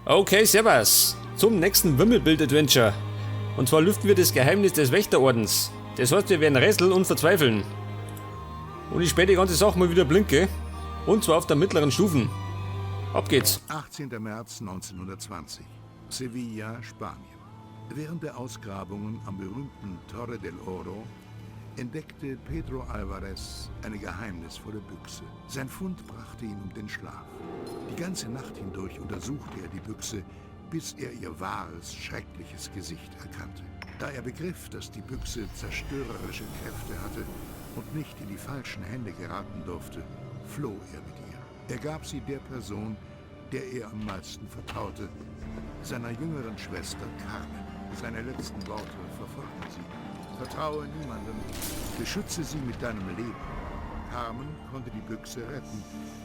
Okay, servus. Zum nächsten Wimmelbild-Adventure. Und zwar lüften wir das Geheimnis des Wächterordens. Das heißt, wir werden rätseln und verzweifeln. Und ich sperre die ganze Sache mal wieder blinke. Und zwar auf der mittleren Stufen. Ab geht's. 18. März 1920. Sevilla, Spanien. Während der Ausgrabungen am berühmten Torre del Oro entdeckte Pedro Alvarez eine geheimnisvolle Büchse. Sein Fund brachte ihn um den Schlaf. Die ganze Nacht hindurch untersuchte er die Büchse, bis er ihr wahres, schreckliches Gesicht erkannte. Da er begriff, dass die Büchse zerstörerische Kräfte hatte und nicht in die falschen Hände geraten durfte, floh er mit ihr. Er gab sie der Person, der er am meisten vertraute, seiner jüngeren Schwester Carmen. Seine letzten Worte verfolgten sie. Vertraue niemandem, beschütze sie mit deinem Leben. Carmen konnte die Büchse retten,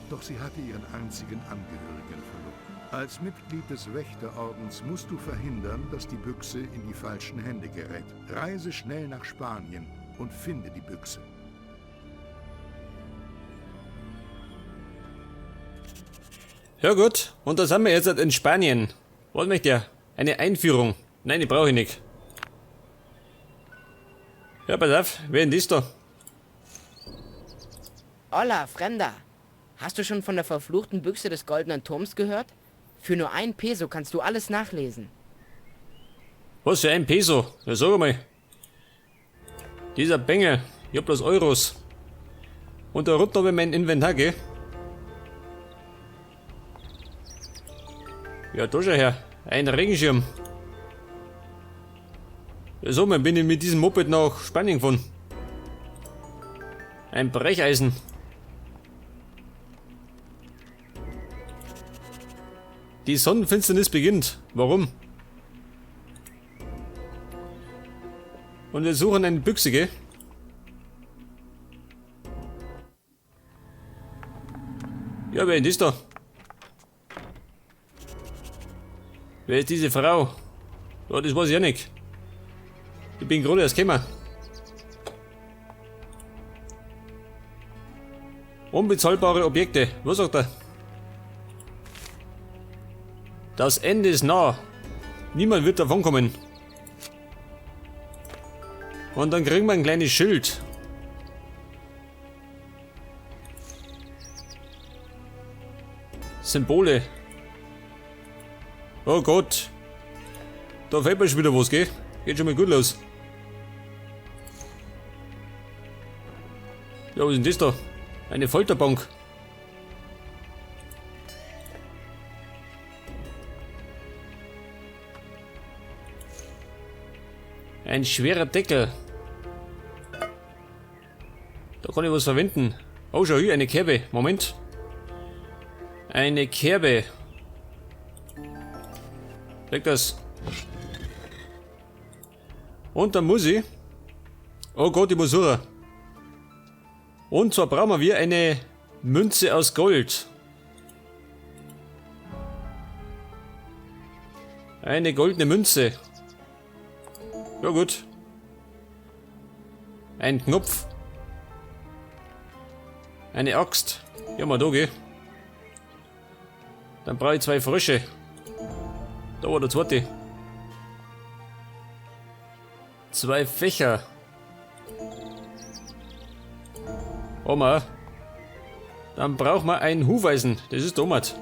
doch sie hatte ihren einzigen Angehörigen verloren. Als Mitglied des Wächterordens musst du verhindern, dass die Büchse in die falschen Hände gerät. Reise schnell nach Spanien und finde die Büchse. Ja gut, und da sind wir jetzt in Spanien. Was möchte er? Eine Einführung. Nein, die brauche ich nicht. Ja, pass auf, wer denn das da? Hola, Fremder. Hast du schon von der verfluchten Büchse des Goldenen Turms gehört? Für nur ein Peso kannst du alles nachlesen. Was für ein Peso? Ja, sag mal. Dieser Bengel, ich hab bloß Euros. Und da runter habe ich mein Inventar, gell? Ja, da schau her. Ein Regenschirm. Ja, so, man bin ich mit diesem Moped nach Spanien gefahren. Ein Brecheisen. Die Sonnenfinsternis beginnt. Warum? Und wir suchen eine Büchse, gell? Ja, wer ist das da? Wer ist diese Frau? Ja, das weiß ich ja nicht. Ich bin gerade erst gekommen. Unbezahlbare Objekte. Was sagt er? Das Ende ist nah. Niemand wird davonkommen. Und dann kriegen wir ein kleines Schild. Symbole. Oh Gott. Da fällt mir schon wieder was, gell? Geht schon mal gut los. Ja, was ist denn das da? Eine Folterbank. Ein schwerer Deckel. Da kann ich was verwenden. Oh, schau hier, eine Kerbe. Moment. Eine Kerbe. Leg das. Und dann muss ich. Oh Gott, ich muss suchen. Und zwar brauchen wir eine Münze aus Gold. Eine goldene Münze. Ja gut. Ein Knopf. Eine Axt. Ja, mal da, gell. Dann brauche ich zwei Frösche. Da war der zweite. Zwei Fächer. Oma. Dann brauchen wir ein Hufeisen. Das ist Tomat.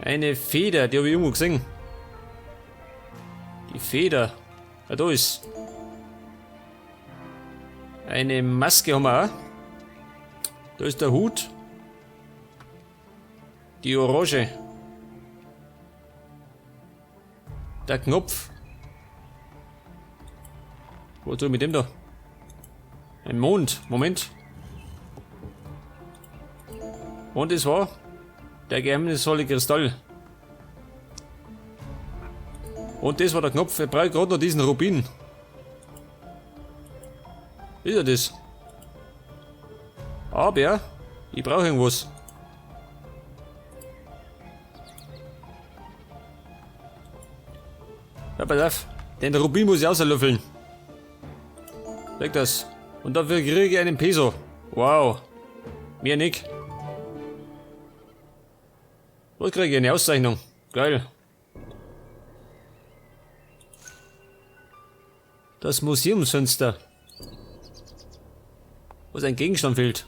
Eine Feder, die habe ich irgendwo gesehen. Die Feder. Ja, da ist. Eine Maske haben wir auch. Da ist der Hut. Die Orange. Der Knopf. Was tue ich mit dem da? Ein Mond. Moment. Und es war der geheimnisvolle Kristall. Und das war der Knopf. Ich brauche gerade noch diesen Rubin. Ist er das? Aber ich brauche irgendwas. Ja, pass auf. Den Rubin muss ich auslöffeln. Leg das. Und dafür kriege ich einen Peso. Wow. Mehr nicht. Was kriege ich? Eine Auszeichnung. Geil. Das Museumsfenster. Was ein Gegenstand fehlt.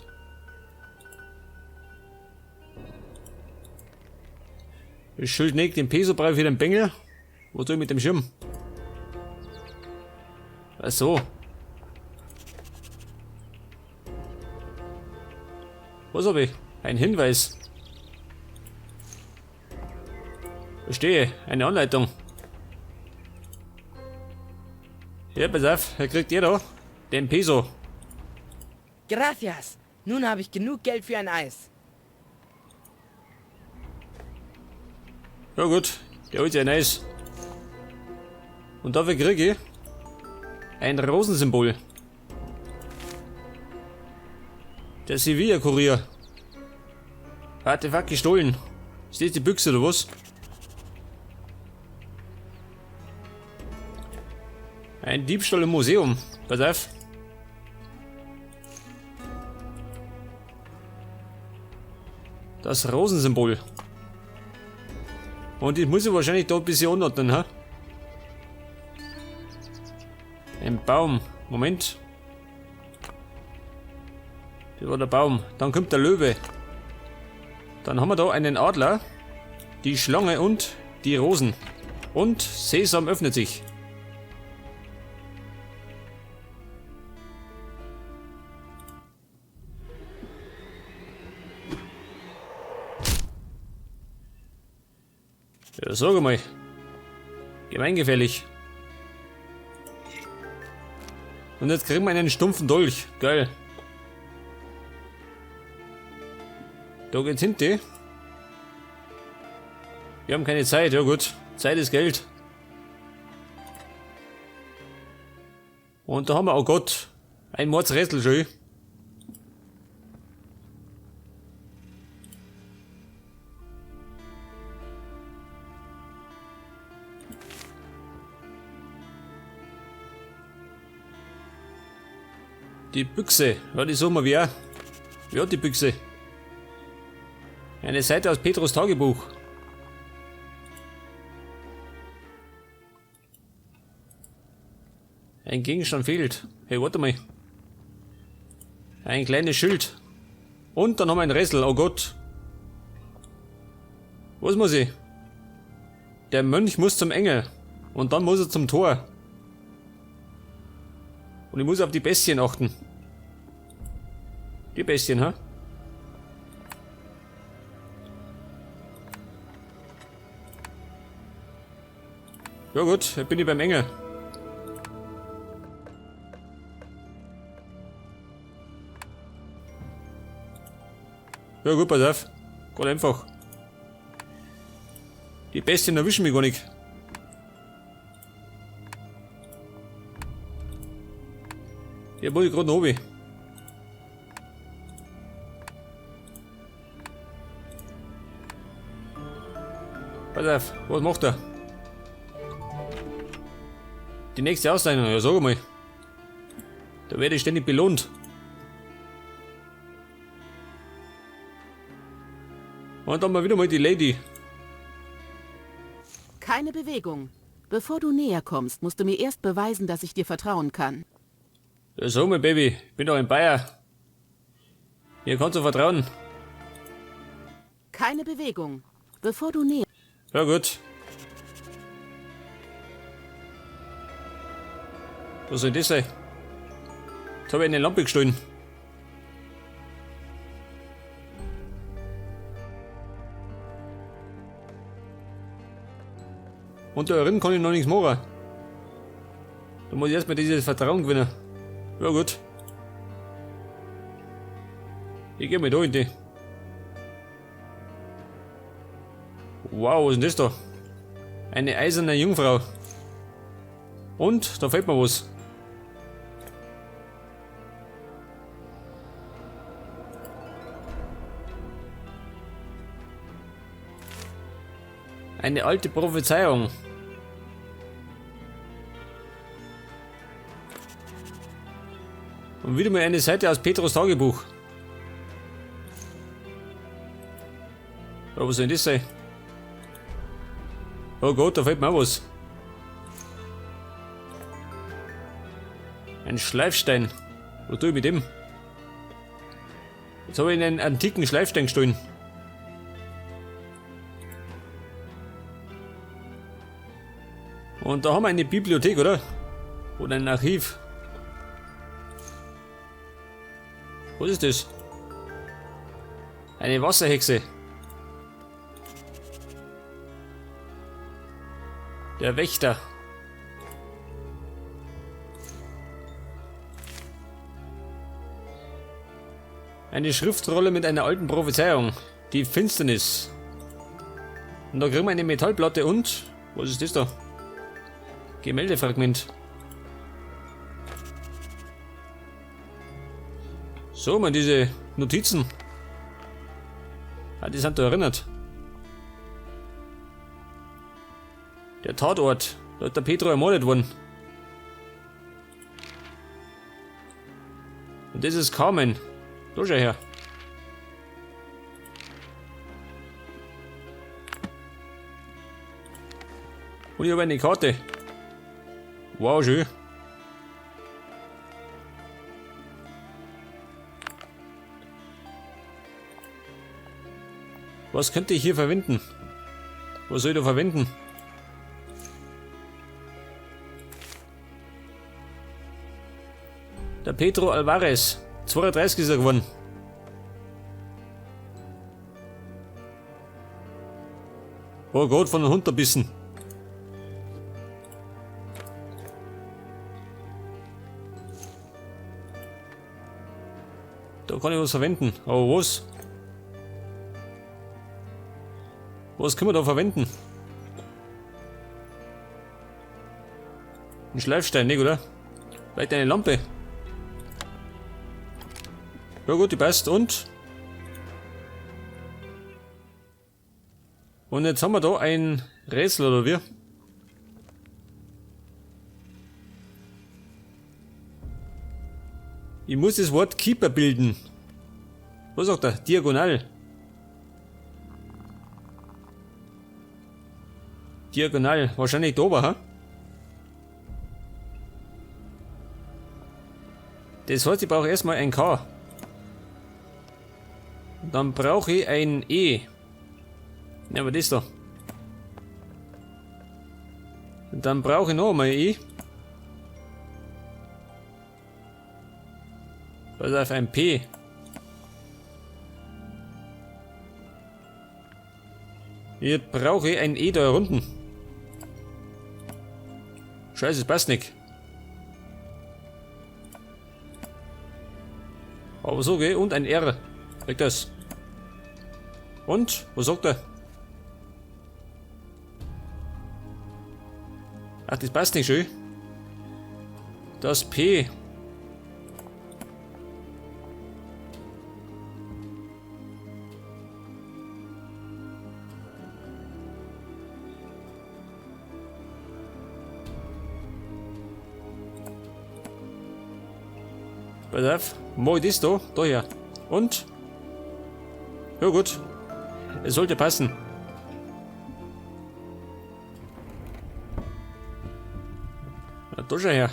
Das Schild nicht, den Peso brauche ich für den Bengel. Was tue ich mit dem Schirm? Ach so. Was habe ich? Ein Hinweis. Verstehe, eine Anleitung. Ja, pass auf, er kriegt ihr da den Peso. Gracias. Nun habe ich genug Geld für ein Eis. Ja gut, der holt sich ein Eis. Und dafür kriege ich ein Rosensymbol. Der Sevilla-Kurier. Artefakt gestohlen. Ist das die Büchse oder was? Ein Diebstahl im Museum. Pass auf. Das Rosensymbol. Und ich muss ich wahrscheinlich da ein bisschen anordnen, ha? Ein Baum. Moment. Das war der Baum. Dann kommt der Löwe. Dann haben wir da einen Adler, die Schlange und die Rosen. Und Sesam öffnet sich. Ja, sag mal. Gemeingefährlich. Und jetzt kriegen wir einen stumpfen Dolch. Geil. Da geht's hinten. Wir haben keine Zeit. Ja gut. Zeit ist Geld. Und da haben wir, oh Gott, ein Mordsrätsel schon. Die Büchse, ja, die suchen wir wieder. Wer hat die Büchse? Eine Seite aus Pedros Tagebuch. Ein Gegenstand fehlt. Hey, warte mal. Ein kleines Schild. Und dann haben wir ein Rätsel. Oh Gott. Was muss ich? Der Mönch muss zum Engel. Und dann muss er zum Tor. Und ich muss auf die Bestien achten. Die Bestien, ha? Ja gut, jetzt bin ich beim Engel. Ja gut, pass auf. Ganz einfach. Die Bestien erwischen mich gar nicht. Hier muss ich gerade noch oben. Pass auf, was macht er? Die nächste Auszeichnung, ja sag mal. Da werde ich ständig belohnt. Und dann mal wieder mal die Lady. Keine Bewegung. Bevor du näher kommst, musst du mir erst beweisen, dass ich dir vertrauen kann. Ja, sag mal, Baby, ich bin doch ein Bayer. Mir kannst du vertrauen. Keine Bewegung. Bevor du näher... Ja gut. Was soll das sein? Jetzt habe ich eine Lampe gestohlen. Und da drin kann ich noch nichts machen. Da muss ich erstmal dieses Vertrauen gewinnen. Ja gut. Ich geh mal da in die. Wow, was ist denn das da? Eine eiserne Jungfrau. Und da fällt mir was. Eine alte Prophezeiung. Und wieder mal eine Seite aus Pedros Tagebuch. Ja, was soll denn das sein? Oh Gott, da fällt mir auch was. Ein Schleifstein. Was tue ich mit dem? Jetzt habe ich einen antiken Schleifstein gestohlen. Und da haben wir eine Bibliothek, oder? Oder ein Archiv. Was ist das? Eine Wasserhexe. Der Wächter. Eine Schriftrolle mit einer alten Prophezeiung. Die Finsternis. Und da kriegen wir eine Metallplatte und... Was ist das da? Gemäldefragment. So, man, diese Notizen. Ah, die sind da erinnert. Der Tatort. Da ist der Pedro ermordet worden. Und das ist Carmen. Da schau her. Und ich habe eine Karte. Wow, schön. Was könnte ich hier verwenden? Was soll ich da verwenden? Der Pedro Alvarez. 32 ist er geworden. Oh Gott, von einem Hund erbissen. Da kann ich was verwenden. Aber was? Was können wir da verwenden? Ein Schleifstein, nicht, oder? Vielleicht eine Lampe. Ja gut, die passt. Und? Und jetzt haben wir da ein Rätsel, oder wie? Ich muss das Wort Keeper bilden. Was sagt er? Diagonal. Diagonal. Wahrscheinlich da oben, ha? Das heißt, ich brauche erstmal ein K. Und dann brauche ich ein E. Nehmen wir das da. Und dann brauche ich noch einmal ein E. Pass auf, ein P. Hier brauche ich ein E da unten. Scheiße, es passt nicht. Aber so, gell? Und ein R. Weg das. Und? Was sagt er? Ach, das passt nicht schön. Das P. Pass auf, mach ich das da? Da her. Und? Ja gut. Es sollte passen. Na, da schau her.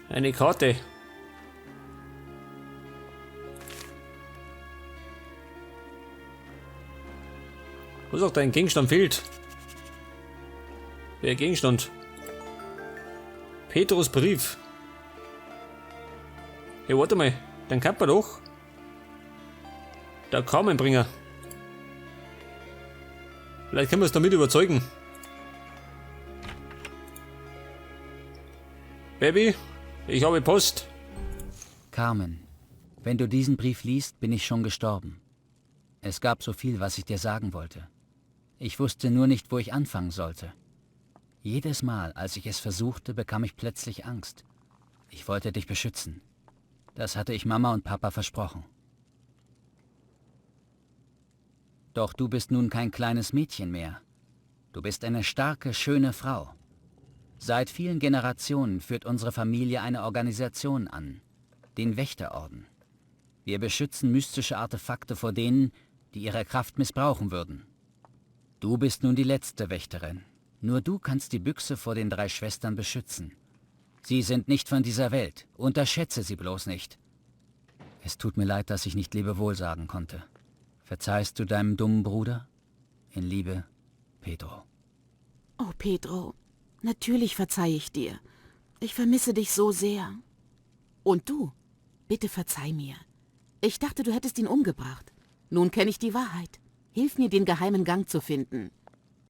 Eine Karte. Was auch dein Gegenstand fehlt? Wer Gegenstand? Pedros Brief. Ja, warte mal. Dann kann man doch. Der Carmenbringer. Vielleicht können wir es damit überzeugen. Baby, ich habe Post. Carmen, wenn du diesen Brief liest, bin ich schon gestorben. Es gab so viel, was ich dir sagen wollte. Ich wusste nur nicht, wo ich anfangen sollte. Jedes Mal, als ich es versuchte, bekam ich plötzlich Angst. Ich wollte dich beschützen. Das hatte ich Mama und Papa versprochen. Doch du bist nun kein kleines Mädchen mehr. Du bist eine starke, schöne Frau. Seit vielen Generationen führt unsere Familie eine Organisation an, den Wächterorden. Wir beschützen mystische Artefakte vor denen, die ihre Kraft missbrauchen würden. Du bist nun die letzte Wächterin. Nur du kannst die Büchse vor den drei Schwestern beschützen. Sie sind nicht von dieser Welt. Unterschätze sie bloß nicht. Es tut mir leid, dass ich nicht Lebewohl sagen konnte. Verzeihst du deinem dummen Bruder? In Liebe, Pedro. Oh, Pedro, natürlich verzeihe ich dir. Ich vermisse dich so sehr. Und du, bitte verzeih mir. Ich dachte, du hättest ihn umgebracht. Nun kenne ich die Wahrheit. Hilf mir, den geheimen Gang zu finden.